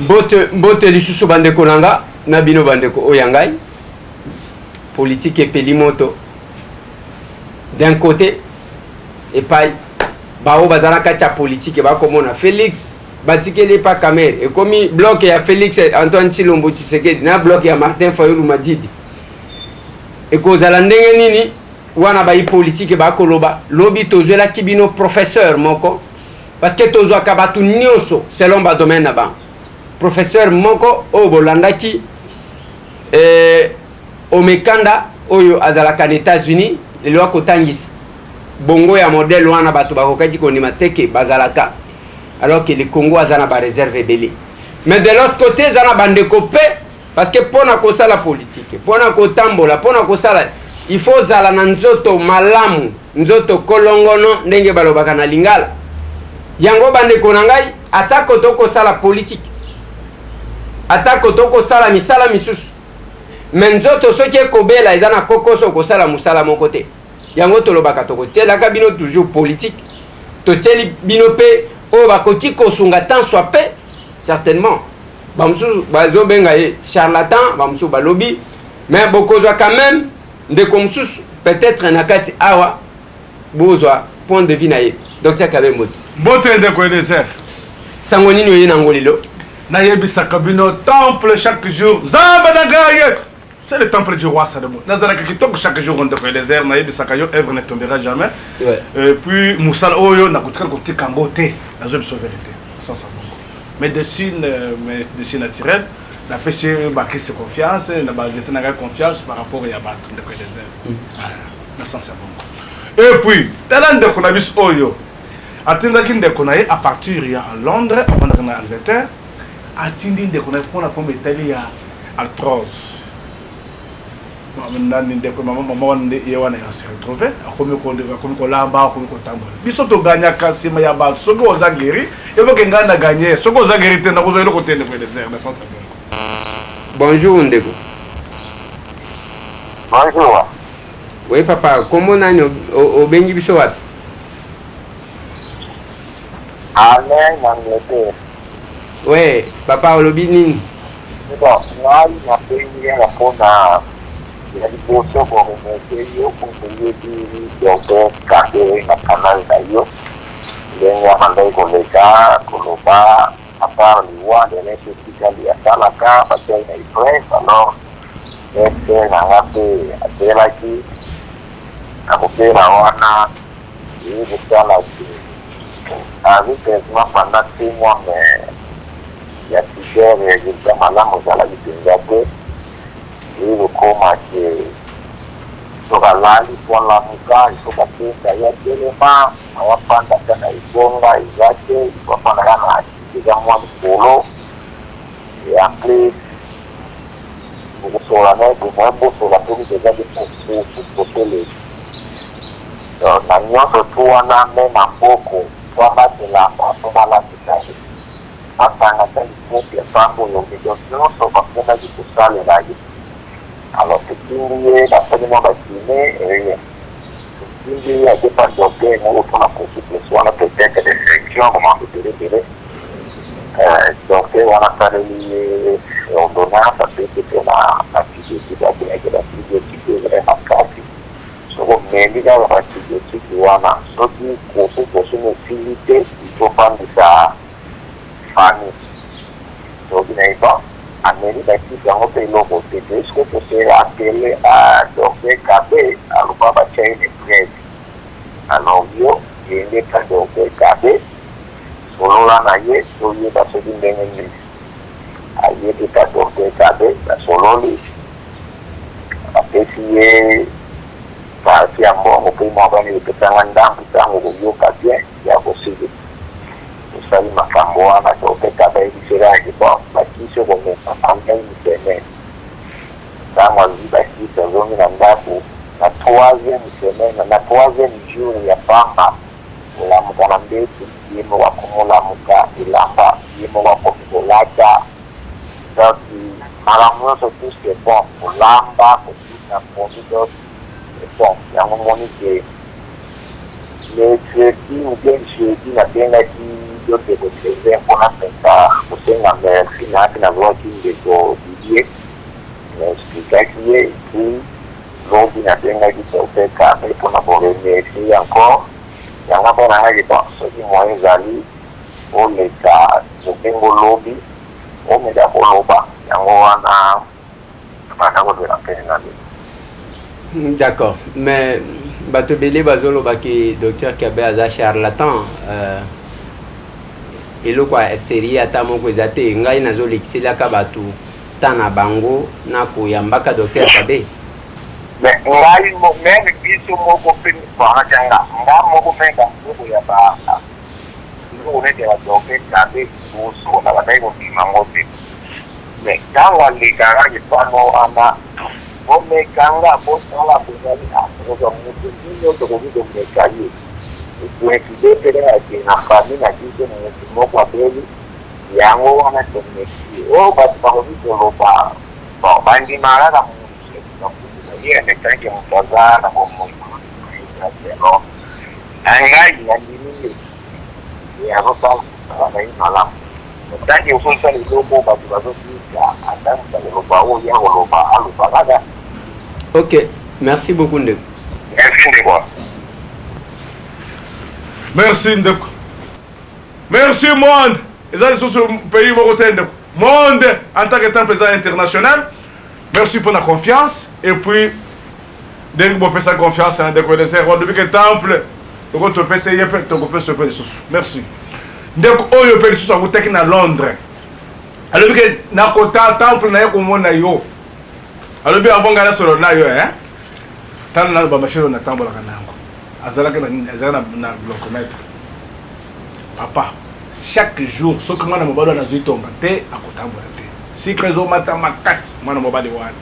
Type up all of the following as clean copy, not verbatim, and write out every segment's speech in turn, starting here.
Mbote, mbote lisusu bandeko na nga na bino bandeko oyo ya ngai. Politique epeli moto d'un côté, epai baoyo baza na kati ya politike bakomona Félix batikeli epa Kamerhe, ekomi bloc ya Félix Antoine Tshilombo Tshisekedi na bloc ya Martin Fayulu Madidi. Ekozala ndenge nini wana? Bayi politike bakoloba. Lobi tozwelaki bino professeur moko, parce que tozwaka bato nyonso selon badomaine na bango. Professeur moko oyo bolandaki, Omekanda, oyo azalaka na États-Unis, lelo akotangisa bongo ya modèle wana. Bato bakokaki kondima te ke bazalaka, alors que le Congo aza na baréserve ebele. Mais de l'autre côté, eza na bandeko mpe, parce que mpona kosala politike, mpona kotambola, mpona kosala, il faut ozala na nzoto malamu, nzoto kolongono, ndenge balobaka na lingala. Yango bandeko na ngai, atako tokosala politike, atako tokosala misala misusu, mais nzoto soki ekobela, eza na kokoso, kosala mosala moko te. Yango tolobaka, tokotielaka bino toujours politique, totieli bino mpe oyo bakoki kosunga tant soit pe. Certainement bamosusu bazobenga ye charlatan, bamosusu balobi, mais bokozwa quand même ndeko mosusu peut-être na kati awa, bozwa point de vue na ye. Docteur Kabe, mbote. Mbote, ndeko Eliezer. Sango nini oye nango lelo? Nayebisaka bino, temple chaque jour, Nzambe na ngai, c'est le temple du roi Salomon. Nazalaka kitoko chaque jour, ndeko Eliezer. Nayebisaka yo, œuvre ne tombera jamais. Et puis mosala oyo nakotikala kotika yango te. Nazoyebiso vérité sans bongo. Médecine, médecine naturelle, napesi bakisi confiance na banzete na ngai, confiance par rapport ya bato, ndeko Eliezer, na sens ya bongo. Et puis tala ndeko na biso oyo atindaki ndeko na ye à partir ya Londres, avandaka na Angleterre. Atindi ndeko na ye mpona pombe etali ya arthrose. Nani ndeko, mama wana nde ye wana ya se retrouve, akomi kolamba, akomi kotambola. Biso toganyaka nsima ya bato. Soki oza guéri, evoke ngai na ganye. Soki oza guéri te, nakozwa eloko te, ndeko Eliezer, na sens ya bongo. Bonjour ndeko. Bonjour. Oui papa, kombo nani, obengi biso wapi? Alain, Angleterre. Oui papa, olobi nini? Bon, ngai nabengi kaka mpona ya liboso koremercier yo, mpo toyebi docteur Kabe na canal na yo, ndenge abandaki koleka koloba. À part liwa dernier etikali asalaka, batiaki na épreuve. Alors ese na nga mpe atelaki na kopela wana, eye kosala ke azwi traitement pendant 6 mois, mais ya super résultat malamu ezalaki mpenza te. Eye kokóma ke soki alali po alamuka, ifo bapenza ye atelema, awafanda ata na ebonga eza te, ifo afanda kaka na akiti eza mwa likolo. Et en plus okosola na ye bomoye bosola soki eza te kotelemi. Donc na nyonso tu wana, me na mboko po abatelama, po balatisa ye, atanga ata likopi ya pambo oyo. Donc nyonso bakomaki kosalela ye. Alors totindi ye, basali mwa bakiné, rien. Totindi ye akepa docteur moko mpona consultation wana, peut-être infection, komaka ebele ebele. Docteur wana asaleli ye ordonnance, apesi mpe na antibiotique. Abengaki baantibiotique ezali makasi. Soki omeli kaka baantibiotique wana, soki kosu kosu esili te, il faut fandisa famille. Soki na ye bon, ameli bakisi yango mpe eloko te. Te soki tosela apele a docteur Kabe, aloba batya ye na épreuve. Alors yo yende ka docteur Kabe, solola na ye, toyeba soki ndenge nini. Ayebi ka docteur Kabe, basololi, bapesi ye partie ya mbongo mpe mwa bani epesanga ndambu. Ntango koyoka bien ya kosili, tosali makambo wana. Docteur Kabe ayebiselaki bon, bakisi okomema pendant une semaine. Ntango azwi bakisi, azongi na ndako, na troisième semaine, na troisième jour ya pamba, kolamuka na mbetu ye moko akomolamuka, elamba ye moko akomi kolata. Donc makambo nyonso, tout c'est bon, kolamba, kotuta pondu, donc c'est bon. Yango moni ke mercredi ou bien jeudi nabengaki yo ndeko Trésor mpona mpenza kosenga. kosenga merci nayaki nazwaki ndeko Didier na explikaki ye puis lobi nabengaki docteur Kabe mpona ko remercier ye encore yango mpo nayaki bon soki moyen ezali oleka tobengo lobi omeka koloba yango wana banda kozela pene na bino. D'accord mais bato ebele bazoloba ke docteur Kabe aza charlatan euh, eloko ya serie ata moko eza te ngai nazolekiselaka bato temps na bango na koyambaka docteur Kabe. Mais ngai meme biso moko mpe nga nga moko mpe biloko ya ba biloko neti ya ba docteur Kabe liboso na bandaki kondima yango te mais ntango alekaka epano wana bomekanga bosala bozali akozwa moto nini tokoki komeka ye ekoinside mpe ake na famille na biso moto moko abeli yango wana tomeki ye oyo bato bakoki koloba bon bandimaka kaka moto ye amekangi moto aza na bomoi na ngai nandimi ye ye azosala mosala na ye malamu ntango ozosala eloko bato bazobika ata moto akoloba oyo ya koloba aloba kaka. Ok, merci beaucoup ndeko. Merci ndeko. Merci ndeko. Merci monde. Eza lisusu pays moko te ndeko. Monde en tant que temple eza international. Merci pour la confiance et puis ndenge bopesa confiance na ndeko Eliezer olobi ke temple toko topesa ye mpe tokopesa mpe lisusu. Merci. Ndeko oyo mpe lisusu akutaki na Londres. Alobi ke nakota temple na ye komona yo. Alobi avant ngai nasolola na yo eh. Tala naloba machine oyo natambolaka na yango. Azalaki na nini? Azalaki na, na glucomètre. Papa, chaque jour soki mwana mobali wana azwi tonga te akotambola te. Sucre ezomata makasi mwana mobali wana.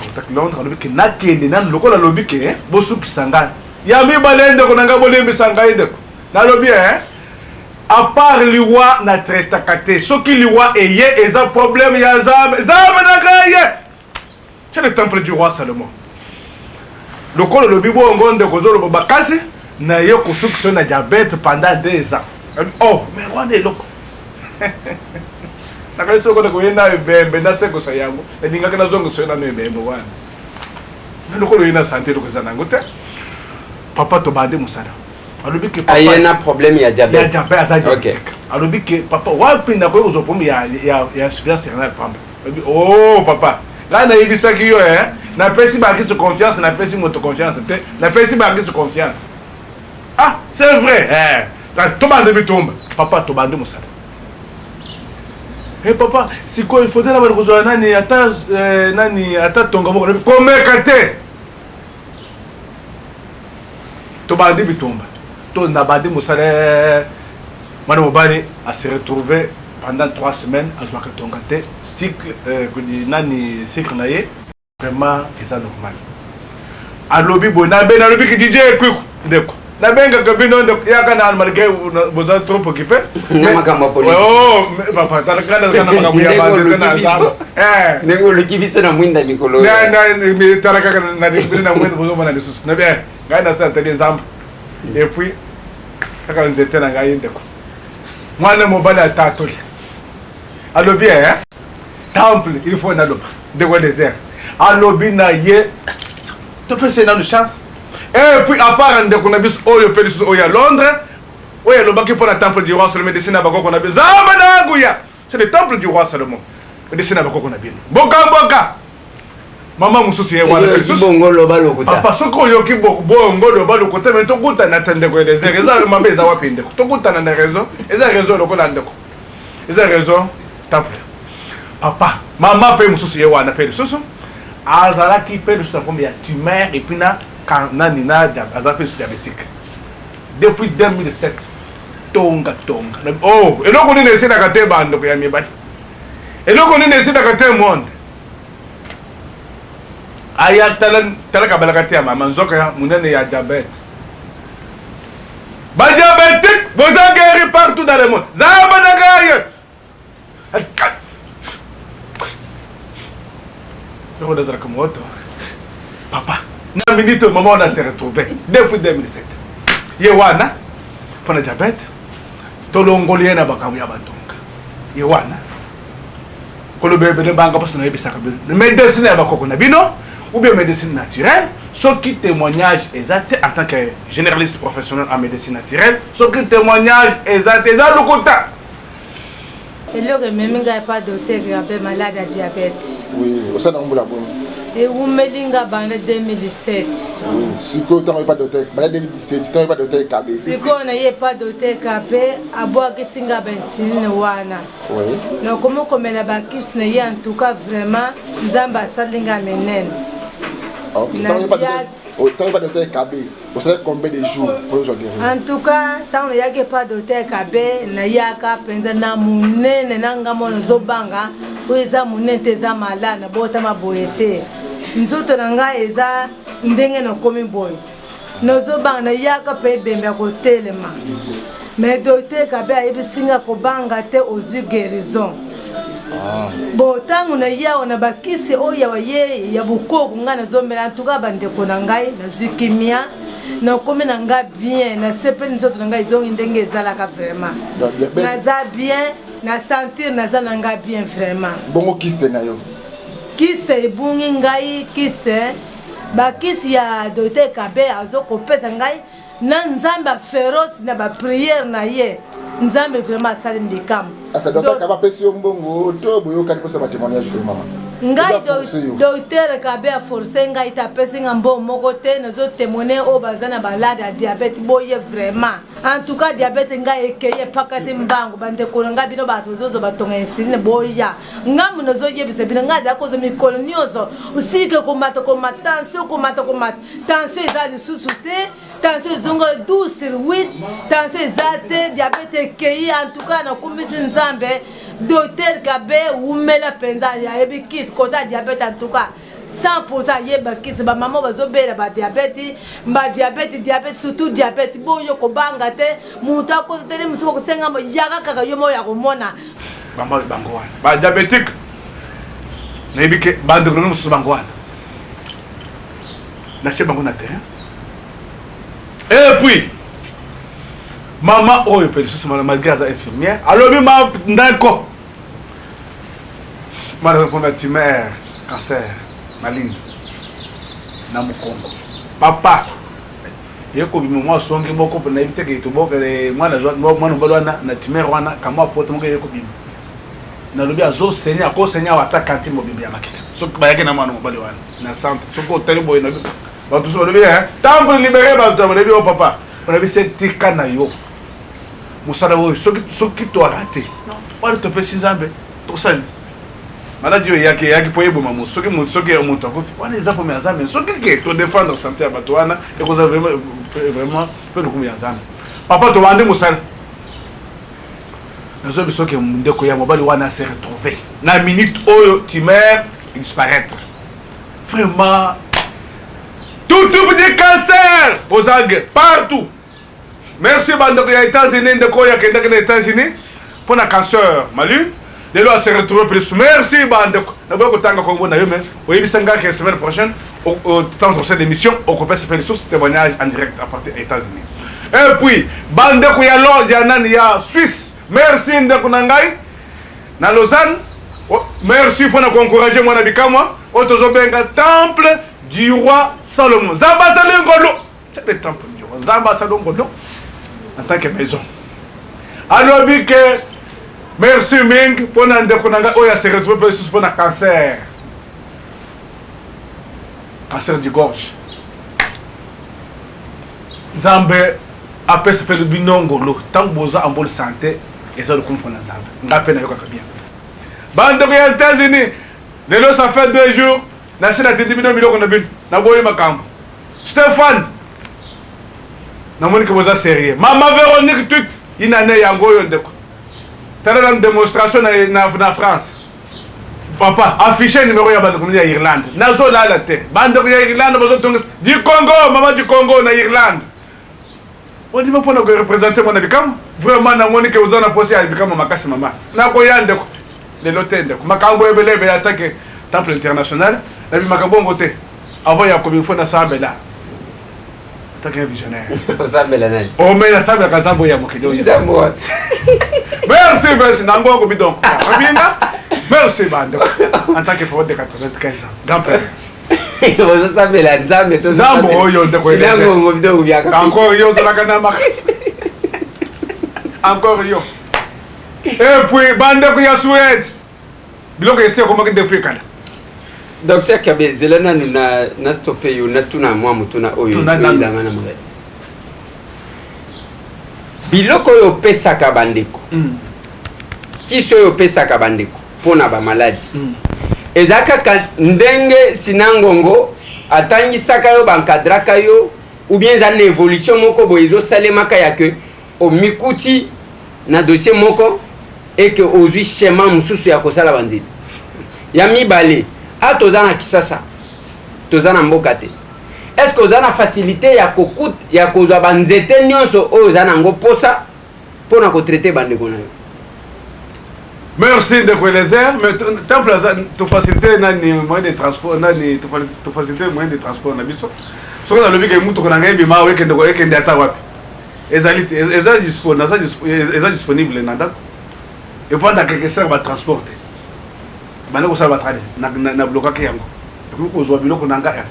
Akotaki Londres alobi ke nakende nanu lokola alobi ke bosukisa ngai. Ya mibale ndeko na ngai bolimbisa ngai ndeko. Nalobi eh à part liwa na traitaka te. Soki liwa eye eza problème ya Nzambe. Nzambe na ngai. C'est le temple du roi Salomon. Lokola olobi bongo ndeko ozoloba bakasi na ye kosukisa na diabète pendant 2 ans. Oh, mais wana eloko. Nakanisi lokola koye na ebembe nasekosa yango nalingaki nazongisa yo nano ebembe wana. Mais lokola oye na sante eloko eza nango te. Papa tobandi mosala. Alobi ke papa aye na problème ya diabète. Ya diabète aza diabétique. Okay. Alobi ke papa wapi nakoki kozwa problème ya ya ya insuffisance rénale pamba. Oh papa, ngai nayebisaki yo eh, napesi bakisi confiance, napesi moto confiance te, napesi bakisi confiance. Ah, c'est vrai eh, tobande bitumba papa, tobande mosala. Eh papa, sikoyo il faudrait nabanda kozwa nani ata eh, nani ata tonga moko komeka te. Tobandi bitumba to nabandi mosala eh, mwana mobali a se retrouver pendant 3 semaines azwaka tonga te cycle euh, nani cycle na ye vraiment eza normal alobi boye nabe nalobi ki DJ Quick ndeko nabengaka bino ndeko yaka na malgré boza trop occupé na makambo ya politique oh papa tala kana kana makambo ya ba na nzambe eh ndenge oluki biso na mwinda mikolo na na tala kaka na na mwinda bozomona lisusu na bien ngai nasala tali nzambe et puis kaka nzete na ngai ndeko mwana mobali atatoli alobi eh temple il faut naloba ndeko désert alobi na ye topesa ye nanu chance et puis à part ndeko na biso oyo mpe lisusu oyo ya Londres oyo alobaki mpo na temple du roi Salomon médecine na bakoko na bino nzambe na nguya c'est le temple du roi Salomon médecine na bakoko na bino mboka mboka mama mosusu ye wana bongo loba lokuta papa soki oyoki bongo loba lokuta me tokutana te ndeko Eliezer eza mabe eza wapi ndeko tokutana na raison eza raison lokola ndeko eza raison temple papa mama mpe mosusu ye wana mpe lisusu azalaki mpe lisusu na kombe ya tumeur et puis na nani na aza mpe lisusu diabétique depuis 2007 tonga tonga oh eloko nini esilaka te bandeko ya mibali eloko nini esilaka te monde aya tala tala kabalaka te ya mama nzoka ya monene ya diabète ba diabétique boza guéri partout dans le monde zamba na ngai eloko nazalaka moto papa na minute mama wana se retrouve depuis 2007 ye wana mpo na diabète. Tolongoli ye na makambo ya batonga ye wana. Koloba ebele banga mpasi nayebisaka bino médecine ya bakoko na bino ou bien médecine naturelle. Soki témoignage eza te, en tant que généraliste professionnel en médecine naturelle, soki témoignage eza te, eza lokuta. Eloko ememi ngai epa docteur Kabe, malade ya diabète. Oui, osala yango mbula boni? Ewumeli nga banda 2017. Oui, sikoyo ntango epa docteur, banda 2017 ntango epa docteur Kabe? Sikoyo naye epa docteur Kabe, abwakisi nga bainsuline wana. Nakomi komela bakisi na ye. En tout cas, vraiment, Nzambe asali nga menene. Ntango epa docteur Kabe, osala combien de jours pour ozwa guérison? En tout cas, ntango nayaki epa docteur Kabe, nayaka mpenza na monene na nga mona ozobanga oyo eza monene te, eza malade, nabotama boye te, nzoto na ngai eza ndenge nakomi boye, nazobanga, nayaka mpe ebembe ya kotelema. Mais docteur Kabe ayebisi nga kobanga te, ozwi guérison. Bon, ntango na yawa na bakisi oyo yawa ye ya bokoko ngai nazomela, antuka bandeko na ngai, nazwi kimia, nakomi na ngai bien, nasepeli, nzoto na ngai ezongi ndenge ezalaka. Vraiment naza bien, na sentir naza na ngai bien vraiment. Bongo kyste na yo? Kyste ebungi ngai. Kyste, bakisi ya docteur Kabe azokopesa ngai na Nzambe féroce na baprière na ye, Nzambe vraiment asali likambo. Asa docteur Kabe apesi yo mbongo to boyokani mposa batémoignage oyo, mama? Ngai, docteur Kabe aforce ngai te, apesi nga mbongo moko te. Nazotémoigne oyo baza na malade ya diabète boye. Vraiment, en tout cas, diabète ngai ekei epakati mbango. Bandeko na ngai, bino bato bozozwa batonga insuline, boya. Ngambo nazoyebisa bino, ngai azala kozwa mikolo nyonso osike komata komata, tension komata komata, tension eza lisusu te, tension ezonga 12 sur 8, tension eza te, diabète ekei. En tout cas, nakumisi Nzambe. Docteur Kabe wumela mpenza, ayebi kisi kota diabète. En tout cas, 100 ayeba kisi. Bamama bazobela badiabète, badiabète, diabète, surtout diabète, boyo kobanga te. Moto akoza tele mosusu bakosenga, yaka kaka yo moko ya komona. Bango bango wana badiabétique, nayebi ke bandeko na mosusu bango wana natie bango na terrain. Et puis mama oyo mpe lisusu, malgré aza infirmière, alobi ma ndeko mana mpona tumeur, cancer maligne na mokongo. Papa ye kobima mwa songi moko mpe nayebi teke tobokele mwana mwana mobali wana na tumeur wana, kamwa poto moko ye kobima. Nalobi azosenya, akosenya awa ata cantine mobimba ya makila soki bayaki na mwana mobali wana na centre. Soki otali boye, nabi bato so balobi temple libéré, bato balobi o papa, balobi se tika na yo mosala oyo. Soki toarate wana, topesi Nzambe, tosali maladi oyo eyaki, eyaki mpo eboma moto. Soki moto akufi, wana eza problème ya Nzambe. Soki ke todéfendre santé ya bato wana, ekozala vraiment mpe lokumu ya Nzambe. Papa, tobandi mosala. Nazoyebi soki ndeko ya mobali wana se retrouve na minute oyo, tumeur disparaître. Vraiment, tout type de cancer bozange partout. Merci bandeko ya États-Unis. Ndeko oyo akendaki na États-Unis mpo na cancer maligne, lelo ase retrouve plus. Merci bandeko. Naboyi kotanga kombo na yo, mais oyebisa ngai ke semaine prochaine, ntango tokosala émission, okopesa mpe lisusu témoignage en direct à partir ya États-Unis. Et puis bandeko ya lo ya nani ya Suisse, merci. Ndeko na ngai na Lausanne, merci mpona koencourage mwana bikamwa oyo tozobenga Temple du Roi Salomon. Nzambe asali ngolu. C'est le temple du roi. Nzambe asali ngolu en tant que maison. Alobi ke merci mingi mpona ndeko na ngai oyo ase retrouve mpe lisusu mpona cancer, cancer du gorge. Nzambe apesi mpe bino ngolu ntango boza en bonne santé, eza lokumu mpona Nzambe. Ngai mpe nayokaka bien. Bandeko ya États-Unis, lelo ça fait 2 jours nasi natindi bino biloko na bino. Naboyi makambo. Stéphane, namoni ke boza sérieux. Mama Véronique, tut inane yango oyo. Ndeko, tala na démonstration na France. Papa, affiche numéro ya bandeko ya Irlande. Nazolala te. Bandeko ya Irlande bazotongisa du Congo. Mama du Congo na Irlande, ondima mpona koreprésente mwana bikamwa. Vraiment, namoni ke oza na posi ya bikamwa makasi. Mama, nakoya ndeko, lelo te. Ndeko, makambo ebele ebele atake temple international nabimaka bongo te. Avant ya komi, fo nasambela. Tant qu'un visionnaire. Osambela nani? Oh mais nasambelaka Nzambe oyo ya mokili oyo. Nzambe wapi? Merci, merci. Nango okomi donc. Obinga? Merci bandeko. En tant que prophète de 95 ans, grand-père. Ozosambela Nzambe to Nzambe oyo ndeko Eliezer. Sinangongo bidongo biaka. Encore yo ozalaka na maka. Encore yo. Et puis bandeko ya Suède. Biloko esi ekomaki depuis kala. Docteur Kabe, zela nanu na na stoppe yo natuna mwa motuna oyo Tuna nanu. oyelanga na makanisi. Biloko oyo opesaka bandeko, kisi oyo opesaka bandeko mpo na bamaladi eza kaka ndenge Sinangongo atangisaka yo, bankadraka yo, ou bien eza na évolution moko boye ezosalemaka ya ke omikuti na dossier moko et que ozwi schéma mosusu ya kosala banzela. Ya mibale, a toza na Kisasa, toza na mboka te. Est-ce que oza na facilité ya kokut ya kozwa banzete nyonso oyo oza nango posa mpo na kotraite bandeko na yo? Merci ndeko Eliezer, mais temple aza to faciliter nani moyen de transport, nani to faciliter moyen de transport na biso. Soki nalobi ke mutuka na ngai ebima awa ekende ko ekende ata wapi. Ezali te, eza dispo, naza dispo, eza disponible na ndako. Evandaka esalaka ba transport te. Banda kosala ba trade na, na, na blokaki yango. Nakomi kozwa biloko na ngai.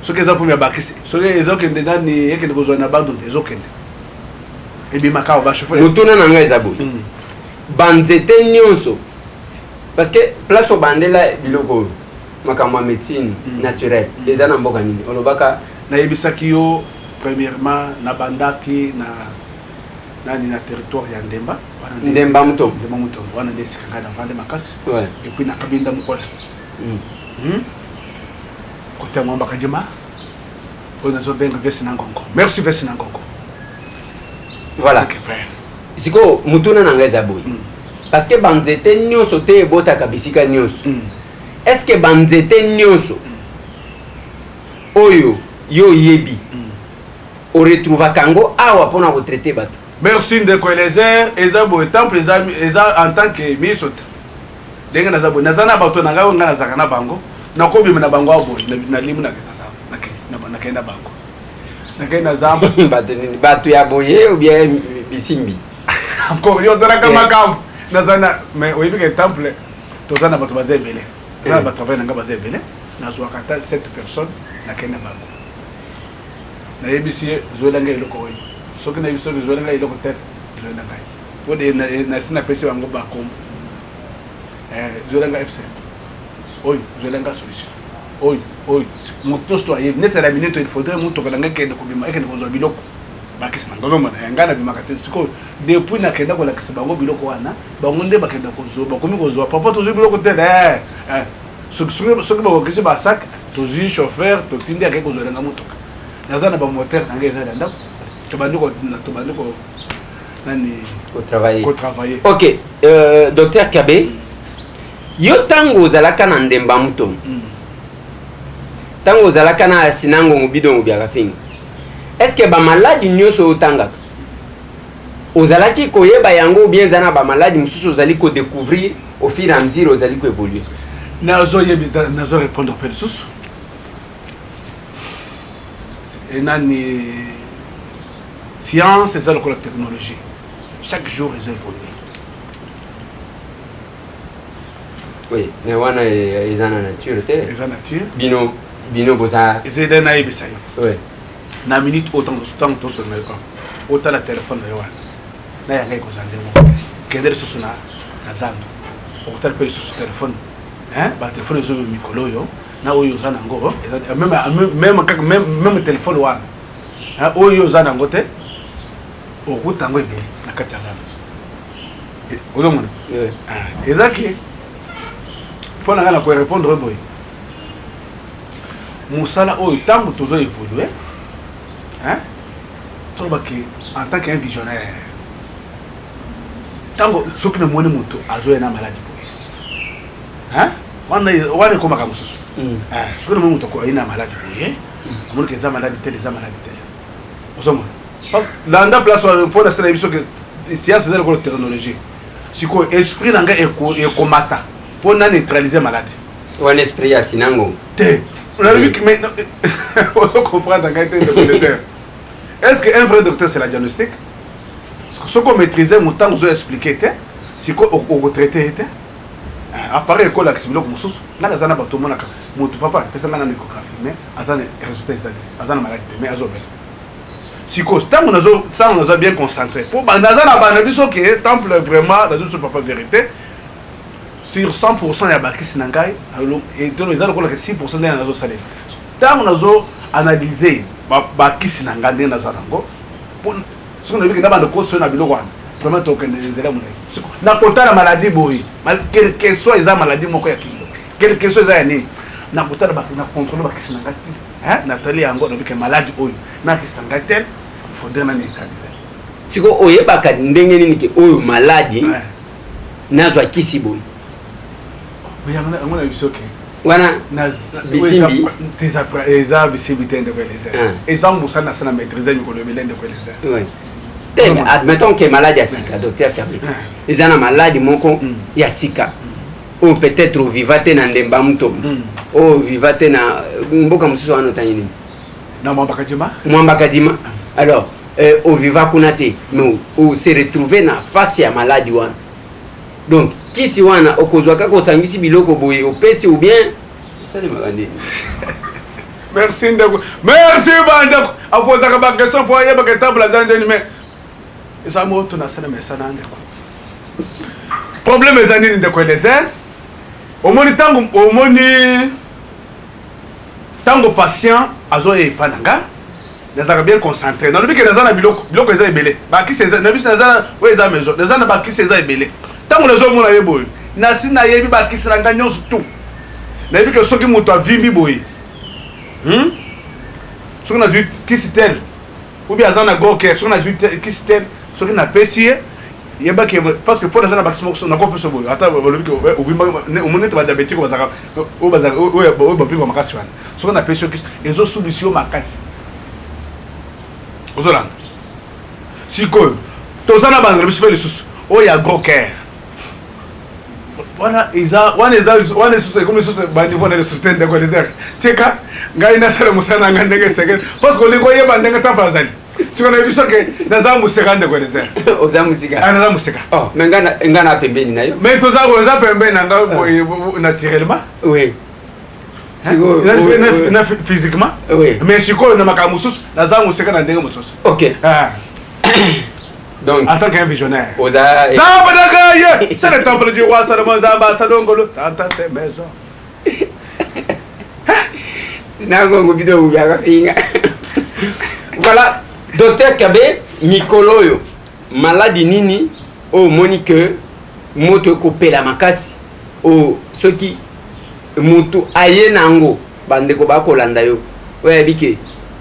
Soki eza problème ya bakisi, soki ezokende nani ekende kozwa na Bandundu ezokende. Ebimaka awa ba chauffeur. Motuna na ngai eza boye. Banzete nyonso, parce que place obandela biloko oyo makambo ya médecine naturelle eza na mboka nini olobaka? Nayebisaki yo premièrement nabandaki na nani na territoire ya Ndemba. Wana nde Ndemba Mutombo. Ndemba Mutombo wana nde esika ngai navandi makasi. Et puis na Kabinda Mokola. Côté ya Mwamba Kadima oyo nazobenga Vesi na Ngongo. Merci Vesi na Ngongo. Voilà. Ok, frère. Sikoyo motuna na ngai eza boye. Parce que banzete nyonso te ebotaka bisika nyonso. Est-ce que banzete nyonso oyo yo oyebi oretrouvaka yango awa mpona kotraite bato? Merci ndeko Eliezer, eza boye temple eza, eza en tant que miso te. Ndenge naza boye, naza na bato na ngai oyo ngai nazalaka na bango, nakobima na bango awa boye, nalimu na Kinshasa, nakei na bango. Nakei na zamba. Bato nini? Bato ya boye ou bien bisimbi? Encore yo ozalaka makambo. Naza na, mais oyebi ke temple toza na bato baza ebele. Naza na bato travail na ngai baza ebele. Nazwaka ata 7 personnes, nakei na bango. Nayebisi ye zwela ngai eloko oyo. Soki nayebi soki zwela ngai eloko te, zwela ngai. Po de nasi napesi bango ba kombo. Zwela ngai FC. Oyo zwela ngai solution. Oyo, oyo. Moto nyonso to ayebi. Neti na minute il faudrait motoka na ngai ekende kobima, ekende kozwa biloko. Bakisi na ngai. Ozomona, ngai nabimaka te. Sikoyo, depuis nakenda kolakisa bango biloko wana, bango nde bakenda kozwa, bakomi kozwa. Papa tozwi biloko te. Soki, soki, soki bakokisi ba sac, tozwi chauffeur, totindi ake kozwela nga motoka. Naza na ba moteur na ngai eza na ndako. Tobandi ko, tobandi ko, nani, Ko travailler. Ko travailler. Ok, docteur Kabe, yo tango ozalaka na Ndemba Mutombo, tango ozalaka na Sinangongo Bidongo Biakafinga, est-ce que ba maladi nyonso otangaka ozalaki koyeba yango ou bien eza na ba maladi mosusu ozali ko découvrir au fur et à mesure ozali ko évoluer? Nazo yebisa, nazo répondre pe lisusu. E nani science eza lokola technologie, chaque jour eza évoluer. Oui, mais wana eza na nature te. Eza nature. Bino, bino boza. Eza eza nayebisa yo. Oui. Na minute oyo tango tango tosolola yo awa, otala telefone na yo wana na ya ngai ekozala ndenge moko te. Kende lisusu na na zando okotala mpe lisusu telefone, hein, ba telefone ezo mikolo oyo na oyo oza nango eza meme meme kaka meme meme telefone wana, hein, oyo oza nango te okuta yango ebele na kati ya zando. Ozomona? Oui. Ah, eza ke mpo na ngai na korépondre boye, mosala oyo ntango tozo évoluer, hein, toloba ke en tant qu'un visionnaire, ntango soki namoni moto azoya na maladi boye, hein, wana wana ekomaka mosusu. Hein, soki namoni moto aye na maladi boye, amoniki eza maladi te, eza maladi te, ozomona landa place oyo mpo nasala biso ke science eza lokola technologie. Sikoyo esprit na ngai ekomata mpo na neutraliser maladi. Wana esprit ya Sinango te. Nalobi, mais ozo comprendre ngai te ndeko Eliezer. Est ce que un vrai docteur c'est la diagnostic? Soki o maitriser moto ntango ozo expliquer te, sikoyo oko traiter ye te. Appareil ekolakisa biloko mosusu. Ngai naza na bato omonaka moto papa pesa ngai nano echographie mais aza na resultat eza te, aza na maladi te mais azobela. Sikoyo ntango nazo ntango naza bien concentré po naza na bana biso ke temple vraiment nazo biso papa verite sur 100% ya bakisi na ngai eza lokola ke 6% ndenge nazosalela ntango nazo analyse bakisi na ngai ndenge naza nango soki nayebi ke na banda koso na biloko wana vraiment tokende nzela molai nakotala maladie boye quelque soit eza maladie moko ya kindoki quelque soit eza ya nini nakotala na controle bakisi na ngai ti natali yango nayebi ke maladi oyo nakisi na ngai tel faudrait na neutraliser. Siko oyebaka ndenge nini ke oyo maladi nazwa kisi boye? Yango na biso ke wana bisimbi eza bisimbi te ndeko Eliezer, eza mosala na sana maîtrise mikolo ebele ndeko Eliezer. Te, admettons ke maladi ya sika, docteur Kabe, eza na maladi moko ya sika oyo peut-être oviva te na Ndemba Mutombo, oyo oviva te na mboka mosusu wana otangi nini? Na Mwamba Kadima. Mwamba Kadima. Alors oviva kuna te, mais o se retrouver na face ya maladi wana. Donc kisi wana okozwa kaka osangisi biloko boye opesi ou bien esalemaka ndeni? Merci ndeko, merci bandeko. Akozaka ba question po ayebaka etable aza ndeni, mais eza moto na sala mesana ndeko. Problème eza nini ndeko Eliezer? Omoni ntango omoni ntango patient azoya epa na nga, nazalaka bien concentré. Nalobi ke naza na biloko, biloko eza ebele, bakisi eza na biso, naza oyo eza maison, naza na bakisi eza ebele. Ntango nazomona ye boye, nasi nayebi bakisi na ngai nyonso tout. Nayebi ke soki moto avimbi boye, Soki nazwi kisi tel ou bien aza na gros cœur, soki nazwi kisi tel, soki napesi ye, yebaki parce que mpo naza na bakisi moko nakopesa boye, ata balobi ke ovimba, omoni neti badiabétique bazalaka oyo bazalaka oyo bavimba makasi wana, soki napesi yo kisi ezosubisi yo makasi, ozolanda. Sikoyo toza na bandela biso mpe lisusu oyo ya gros cœur wana eza wana eza wana lisusu ekomi lisusu baniveau na lisusu te ndeko Eliezer, tika ngai nasala mosala na ngai ndenge esengeli parce que olingi oyeba ndenge ntango azali. Sikoyo nayebi soki naza mosika ndeko Eliezer. Oza mosika? Ah, naza mosika. Oh, mais nga na pembeni na yo. Mais toza oza pembeni na ngai boye naturellement. Oui. Na physiquement. Oui. Mais sikoyo na makambo mosusu naza mosika na ndenge mosusu. Ok. Ah. Donc, en tant qu'un visionnaire. Oza Nzambe na ngai, c'est le temple du roi Salomon, Nzambe asalongolo, santa ses maisons. Sinangongo bino bobiaka finga. Voilà, docteur Kabe, mikolo oyo maladi nini oyo omoni ke moto ekopela makasi, oyo soki moto aye na yango bandeko bakolanda yo, oyo ayebi ke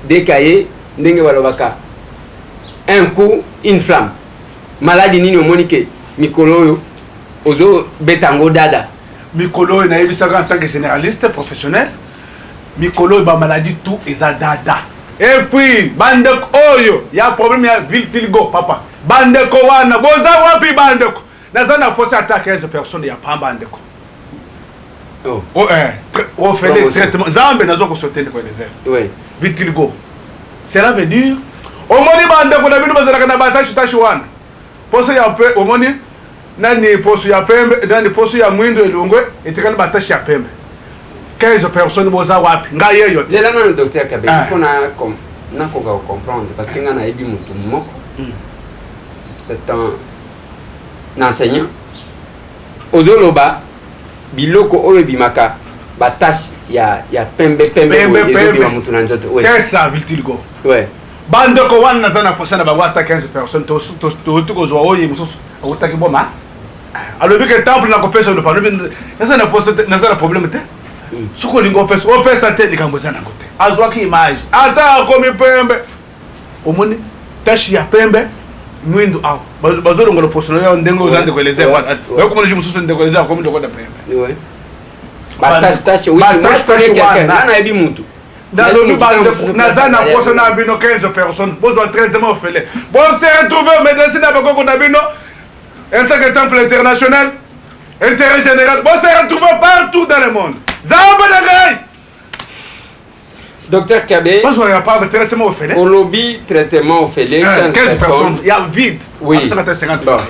dès aye ndenge balobaka un coup une flamme, maladi nini omoni ke mikolo oyo ozobeta yango dada? Mikolo oyo nayebisaka en tant que généraliste professionnel, mikolo oyo bamaladi tout eza dada. Et puis bandeko oyo ya problème ya vitiligo, papa, bandeko wana boza wapi? Bandeko, naza na posa ata 15 personnes ya pamba ndeko. Oh. Oh, ofele traitement nzambe nazo kosote ndeko Eliezer. Oui. Vitiligo, cela veut dire omoni bandeko na bino bazalaka na batashi tashi wana, poso ya pe omoni nani poso ya pembe, nani poso ya mwindo elongwe, etikali batashi ya pembe. 15 personnes, boza wapi? Ngai yeyo te. Zela nano docteur Kabe. Ah. Il faut nakoka kocomprendre parce que ngai nayebi motu moko, c'est un enseignant. Ozoloba biloko oyo ebimaka batache ya pembe pembe Pembe, boye ezobima pembe. motu na nzoto. Oui. C'est ça, vitiligo. Ouais. Bandeko wana naza na posa na bango ata 15 personnes. Touti kozwa oyo mosusu awutaki boma, alobi ke temple nakopesa lopa, alobi naza na posa te, naza na problème te. Soki olingi opesa, opesa te, likambo eza nango te. Azwaki image ata akomi pembe, omoni tache ya pembe mwindu awa, bazolongola poso na yo ndenge oza ndeko Eliezer wana, oyokomona ju mosusu ndeko Eliezer akomi lokola pembe. Ouais. Batache tache, oui, moi je connais quelqu'un, nga nayebi mutu. Nalobi bandeko, naza na posa na bino 15 personnes, bozwa traitement ofele, bose retrouve médecine na bakoko na bino en tant que temple international intérêt général, bose retrouve partout dans le monde. Nzambe na ngai. Docteur Kabe. Bazwa ya pamba traitement ofele. Olobi traitement ofele 15 personnes. Ya vide. Oui. 50.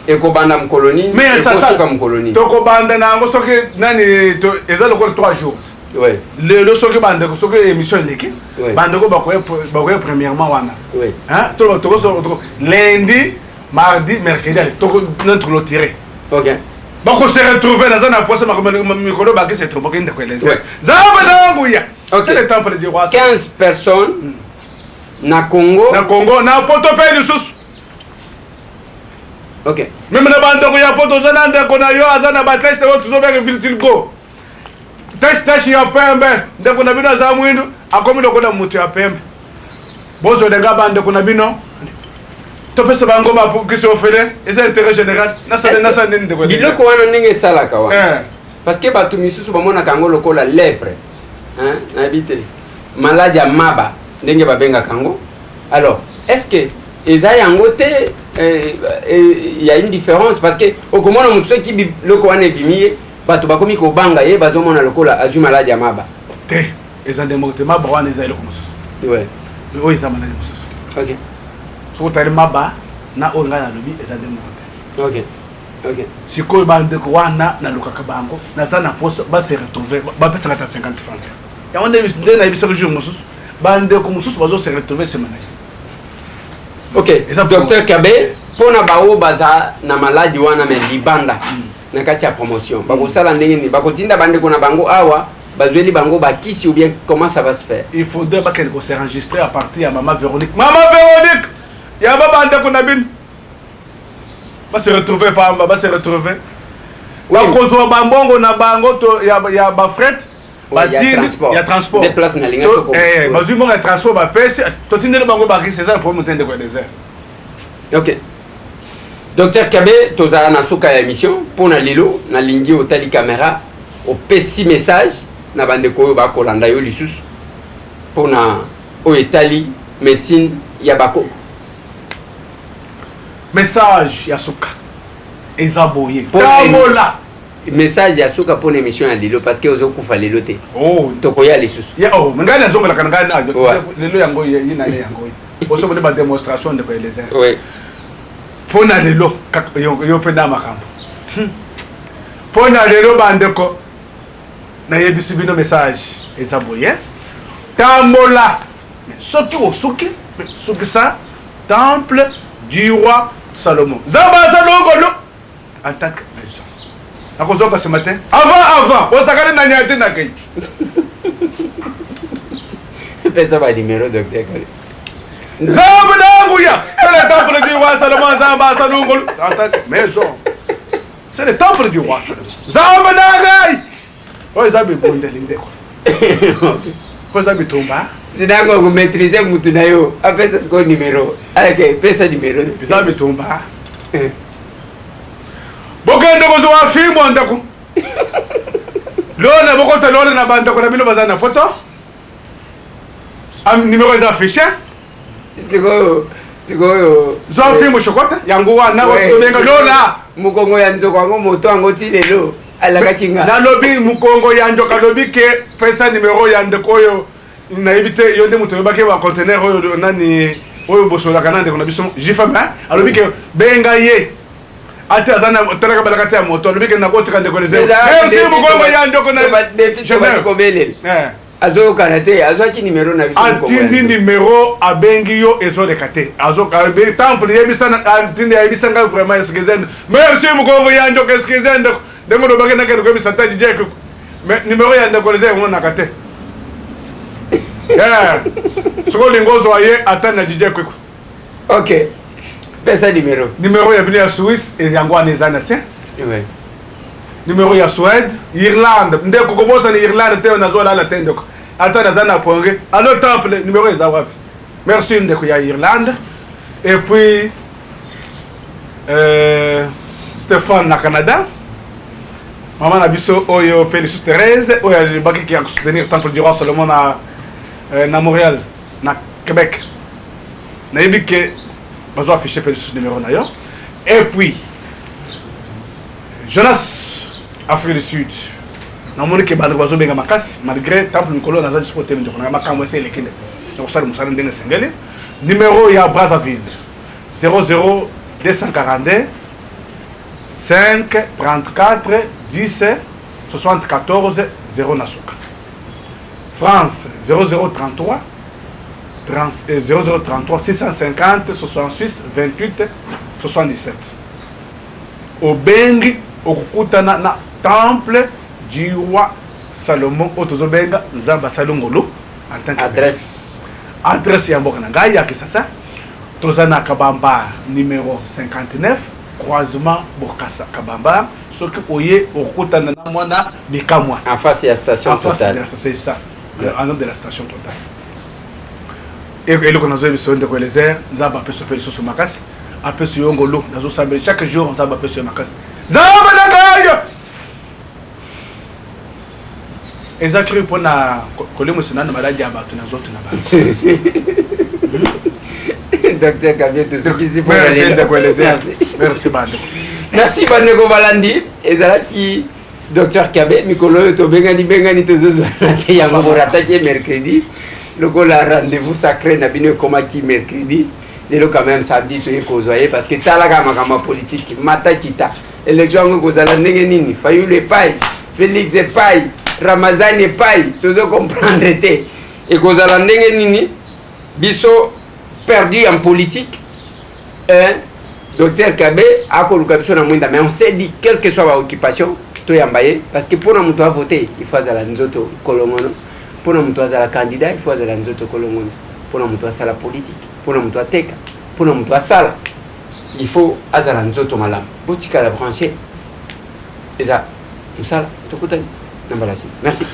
Ekobanda mokolo nini? Ekosuka mokolo nini? Tokobanda na yango soki nani eza lokola 3 jours. Oui. Lelo soki bandeko soki émission eleki bandeko bakoya premièrement wana. Oui. Hein? To to lundi, mardi, mercredi allez toko notre clôturer. OK. Bako se retrouver naza na posa mikolo bakisi etoboki ndeko Eliezer. Nzambe na nguya. OK. C'est le temple du roi. 15 personnes na Congo. Na Congo na poto pe lisusu. OK. Meme na bandeko ya poto oza na ndeko na yo aza na bateste oyo tozobenge vitiligo. Tache tache ya pembe ndeko na bino aza mwindu akomi lokola moto ya pembe. Bozolenga bandeko na bino topesa bango bakisi ofele eza intérêt général nasala nasala nini ndeko biloko wana ndenge esalaka wana eh. Parce que bato misusu bamonaka yango lokola lèpre, hein, nayebi te maladi ya maba ndenge babengaka yango. Alors est ce que eza yango te? Eh, eh, ya une différence parce que okomona moto soki biloko wana ebimi ye, bato bakomi kobanga ye, bazomona lokola azwi maladi ya maba. Te, eza nde moko te. Maba wana eza eloko mosusu. Oyo eza maladi mosusu. Soki otali maba na oyo ngai nalobi, eza nde moko te. Sikoyo bandeko wana nalukaka bango, naza na posa base retrouve, bapesaka ata 50 franc. Yango nde nayebisaka jour mosusu, bandeko mosusu bazo se retrouve nsima na ye. Ok, docteur Kabe, mpona baoyo baza na maladi wana me libanda na kati ya promotion, bakosala ndenge nini? Bakotinda bandeko na bango awa bazweli bango bakisi ou bien comment ça va se faire? Il faudrait bakende ko s'enregistrer à partir ya mama Véronique. Mama Véronique yaba bandeko na bino base retrouver pamba, base retrouver, bakozwa bambongo na bango to ya bafret batindi ya transport. Bazwi mbongo ya transport, bapesi, totindeli bango bakisi. Eza na problème te, ndeko ya désert. Ok, docteur Kabe, tozala na suka ya émission mpona lelo. Nalingi otali caméra, opesi message na bandeko oyo bakolanda yo lisusu mpona oyo etali médecine ya bakoko. Message ya suka eza boye: tambola. Message ya suka mpona émission ya lelo, parce que ozokufa lelo te. Oh. Tokoya lisusu. Oh, ngai nazongelaka na ngai na lelo yango ye nane yango osomoni badémonstration, ndeko Eliezer. Mpo na lelo yo mpe na makambo mpo na lelo, bandeko, nayebisi bino message eza boye: tambola. Soki osuki, sukisa temple du roi Salomon. Nzambe aza longolo en tant que maison. Nakozonga ce matin avant avant ozakali nani ate nakei. Pesa banimero, docteur Kabe. Nzambe na nguya, c'est le temple du roi Salomon. Nzambe aza longolo en tant que maison, c'est le temple du roi Salomon. Nzambe na ngai, oyo eza bibundeli, ndeko, oyo eza bitumba. Sinango komaîtrise mutu na yo, apesa sikoyo nimero. Ok, pesa nimero. Eza bitumba. Bokende kozwa fimbo, ndeko lona, bokota lona na bandeko na bino baza na poto. Nimero eza affiché. Sikoyo zwa fimbo shokota yango wana obenga lola. Mokongo ya nzoko yango, moto yango ti lelo alakaki nga. Nalobi mokongo ya nzoka, alobi ke pesa nimero ya ndeko oyo. Nayebi te, yo nde moto oyebaki baconteneur oyo nani oyo bosololaka na ndeko na biso Jfm. Alobi ke benga ye ate aza na talaka balaka te ya moto. Alobi ke nakotika ndeko merci mokongo ya ndeko na kobelela. Azoyokana te, azwaki nimero na biso. Atindi nimero, abengi yo, ezoleka te. Temple yebisa, atindi, ayebisa ngai vraiment. Excuse, merci mokongo ya ndeko, excuse ndeko, ndenge olobaki nakende koyebisa ta DJ, mais nimero ya ndeko eza emonaka te. Soki olingi ozwa ye, ata na DJ Kwikwi. Ok, pesa nimero. Nimero ya bino ya Suisse yango wana eza na se. Numero ya Suède, Irlande, ndeko kobosana Irlande te, nazolala te ndeko, ata naza na ponge. Allo temple, numero eza wapi? Merci ndeko ya Irlande. Et puis Stéphane na Canada, mama na biso oyo mpe lisusu Thérèse oyo alobaki ya soutenir temple du roi Salomon na Montréal, na Québec, nayebi ke bazwa affiche mpe lisusu numero na yo. Et puis Jonas, Afrique du Sud. Namoni ke bandeko bazobenga makasi malgré temple mikolo naza dispo te, ndeko na makambo esi eleki nde nakosala mosala ndenge esengeli. Numéro ya Brazzaville: 00 242 5 34 10 74 0 na suka. France: 0033 30, 0033 650 66 28 77. Obengi, okokutana na Temple du Roi Salomon oyo tozobenga Nzambe asali ngolu en tant que adresse. Adresse ya mboka na ngai ya Kisasa, toza na Kabamba numéro 59, croisement Bokasa Kabamba. Soki oye, okokutana na mwana bikamwa. En face ya station En face Total. De la, c'est ça, en de la station Total. Eloko nazoyebisa yo, ndeko Elezer, Nzambe apesi yo mpe lisusu makasi, apesi yo ngolu. Nazosambela chaque jour, Nzambe apesi yo makasi. Nzambe na ngai eza cri mpona kolimwisa nano maladi ya bato na nzoto na bango. Docteur Kabe, tosukisi mpo na Merci, lelo. ndeko Elezer. Merci. Merci, bandeko. Merci, bandeko balandi. Ezalaki docteur Kabe. Mikolo oyo tobengani bengani, tozozwana te. Yango borataki ye mercredi, lokola rendez-vous sacré na bino ekomaki mercredi. Lelo quand même samedi, toye kozwa ye parce que talaka makambo ya politique, mata kita, élection yango ekozala ndenge nini? Fayulu epai, Félix epai, Ramazani epai, tozo comprendre te ekozala ndenge nini. Biso perdu en politique, hein? Docteur Kabe akoluka biso na mwinda, mais on s'est dit, quelle que soit baoccupation, toyamba ye parce que mpona moto avote, il faut azala nzoto kolongono. Mpona moto azala candidat, il faut azala nzoto kolongono. Mpona moto asala politique, mpona moto ateka, mpona moto asala, il faut azala nzoto malamu. Botikala branché, eza mosala. Tokutani na mbala nsima. Merci.